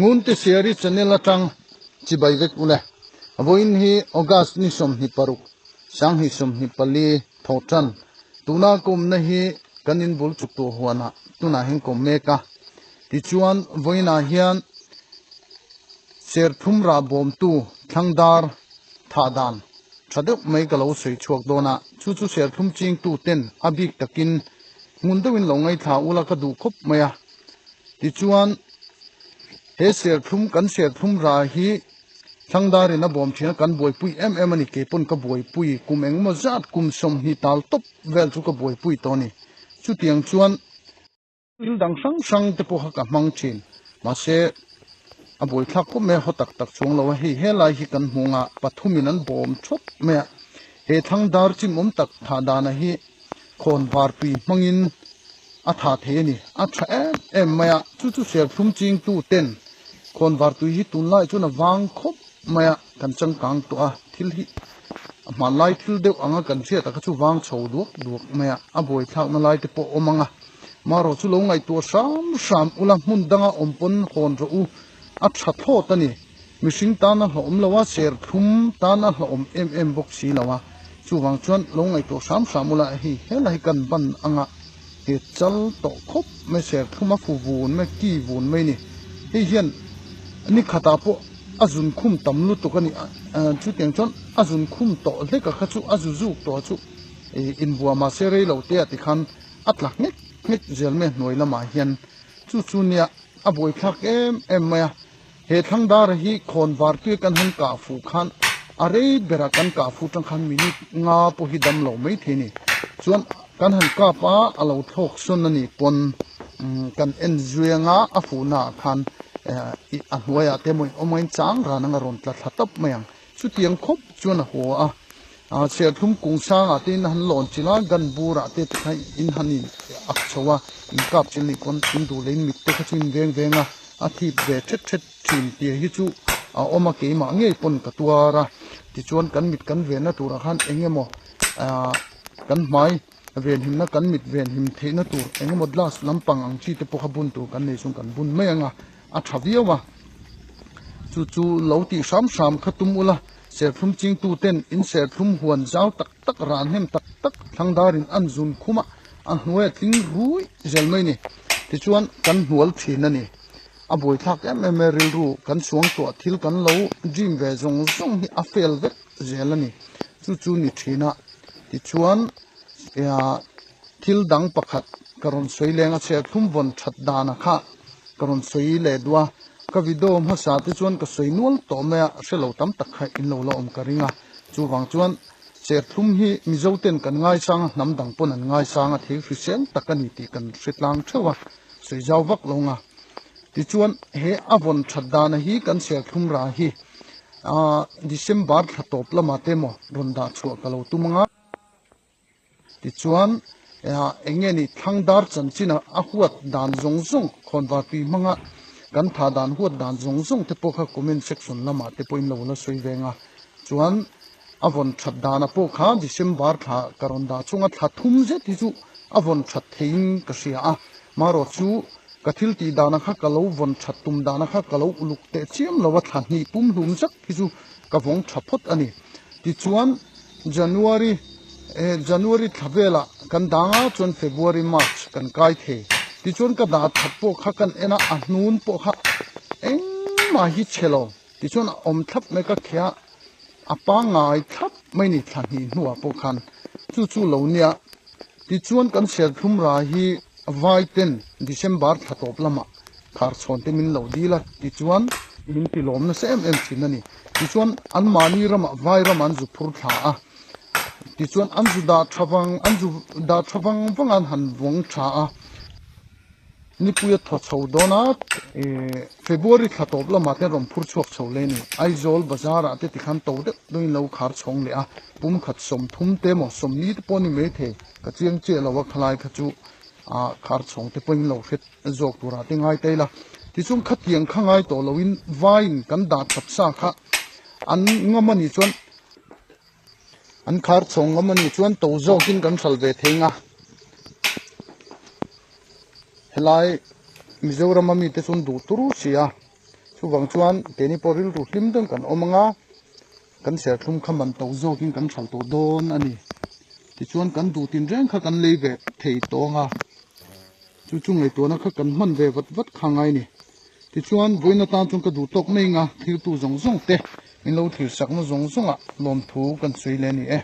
Ngunte Siari channel atang chibai vek ule. Vawiin hi August ni 26, 2024 thawhtan. Tuna ka awmna hi kan inbul chuk tawh huanah tunah hian ka awm mek a. Tichuan vawiinah hian Serthum rah bawmtu thlangdar thah dan tha deuh mai ka lo sawi chhuak dawn a, chu chu serthlum chingtu ten a bik takin hmun deuhin lo ngaithla ula ka duh khawp mai a. Tichuan he serthlum kan serthlum rah hi thlangdarin a bawm thin a, kan buaipui em em a ni, kei pawn ka buaipui kum engemaw zat kum 20 tal tawp vel chu ka buaipui tawh a ni. Chutiang chuan. Thil dang hrang hrang te pawh kha ka hmang thin. Mahse, a buaithlak khawp mai a, haw tak tak chuang lo a. Hei helai hi kan hmu nga, pathumin an bawm thawp mai a. He thlang dar chimawm tak thah dana hi khawn varpui hmangin a thah thei a ni. A tha em em mai a, chu chu serthlum chingtu ten khawn vartui hi tunlai chuan a vang khawp mai a, kan changkang tawh a. Thil hi a hmanlai thil deuh anga kan hriat a kha chu vang chho duak duak mai a, a buaithlakna lai te pawh a awm ang a. Marawh chu lo ngaihtuah hram hram ula hmun danga awm pawn hawn rawh u, a tha thlawt a ni. Mihring tan a hlawhawm lo a, serthlum tan a hlawhawm em em bawk si lo a. Chuvang chuan lo ngaihtuah hram hram ula hei helai hi kan ban anga he chal tawh khawp mai serthlum a fu vun mai ki vun mai ni. Hei hian ni khatah pawh a zun khum tam lutuk a ni. Chutiang chuan a zun khum tawh hlek a kha chu a zu zuk tawh chu inbuah mahse rei lo te ah tikhan A tla nghek nghek zel mai a hnuai lamah hian chu chu nia a buaithlak em em mai a. He thlangdara hi khawn var tui kan han kah fuh khan a rei bera kan kah fuh tang khan minute nga pawh hi dam lo mai thei a ni. Chuan kan han kap a, a lo thlawk sawn a nih pawn kan en zui anga a fuhnaah khan a hnuaiah te emaw awm angin chang ran anga rawn tla thla tawp mai ang. Chutiang khawp chuan a haw a, Serthlum kung sangah te in han lawn chilh a, gun burah te tikhan in han in ak chho a, in kap chilh nih pawn in duh leh in mit te kha chu in veng veng a, a thip ve thet thet thin tih hi chu a awm a, keimah ngei pawn ka tuar a, tichuan kan mit kan venna turah khan eng emaw kan hmai venhimna kan mit venhim theihna tur eng emaw glass lampang ang chi te pawh kha bun tur kan nei chung kan bun mai ang a. A tha viau a, chu chu lo tih hram hram kha tum ula, serthlum chingtu ten in serthlum huan zau tak tak ran hnem tak tak thlangdarin an zun khum a, a hnuai a tling rui zel mai ni. Tichuan kan hnual thin a ni. A buaithlak em em e rilru kan suangtuah thil kan lo dream ve zawng zawng hi a fail vek zel a ni. Chu chu ni thin a. Tichuan thil dang pakhat ka rawn sawi leng a, serthlum vawn that dana kha Ka rawn sawi leh duh a, ka video hmasa te chuan ka sawi nual tawh mai a, hre lo tam tak kha in lo la awm ka ring a, chuvang chuan Serthlum hi Mizo ten kan ngaisang a, hnam dang pawn an ngaisang a, thei hrisel tak a ni tih kan hre tlang theuh a, sawi zau vak lo nga. Tichuan he a vawn that dana hi kan Serthlum ra hi December thla tawp lamah te emaw rawn dah chhuah ka lo tum ang a. Tichuan, eng nge ni thlangdar chanchin a huat dan zawng zawng, khawnvar tui hmanga kan tha dan huat dan zawng zawng te pawh kha comment section lamah te pawhin lo la sawi veng a. Chuan, a vawn that dana pawh kha December thla ka rawn dah chunga thla thum zet hi chu a vawn that theiin ka hria a. Marawh chu ka thil tih dana kha ka lo vawn that tum dana kha ka lo uluk teh chiam lo a, thla hnih pum hlum zet hi chu ka vawng tha phawt a ni. Tichuan, January eh January thla velah kan dang a chuan February March kan kai thei tichuan ka dah that pawh kha kan en a a hnun pawh kha engmah hi chhe lo tichuan a awm thlap mai ka khia a pangngai thlap mai ni thla hnih hnuah pawh khan chu chu lo nia tichuan kan serthlum ra hi vai ten December thla tawp lamah khar chhawn te min lo dil a tichuan min ti lawm nasa em em thin a ni. Tichuan anmahni ramah vai ramah an zu phur thla a, tichuan an zu dah tha vang an zu dah tha vang vang a an han vawng tha a, nipui a thaw chho dawn a, ih February thla tawp lamah te rawn phur chhuak chho leh a ni. Aizawl bazar ah te tikhan to deuh deuhin lo khar chhawng leh a, pumkhat 30 te emaw 40 te pawh a ni maithei, ka chiang chiah lo a khalai kha chu ah khar chhawng te pawhin lo hre zawk turah te ngai ta ila. Tichuan khatiang kha ngai tawh loin vaiin kan dah that sa kha an ngam a nih chuan an khar chhawng ngam a nih chuan to zawkin kan hral ve thei ang a. Helai Mizoram a mite chuan duh tur si a. Chuvang chuan keini pawh rilru hlim deuhin kan awm ang a, kan serthlum kha man to zawkin kan hralh tawh dawn a ni. Tichuan kan duh tinreng kha kan lei ve thei tawh ang a, chu chu ngaihtuahna kha kan hman ve vat vat kha ngai a ni. Tichuan vawiin atan chuan ka duh tawk mai ang a, thiltu zawng zawng te min lo thlir sakna zawng zawngah lawmthu kan sawi leh a ni e.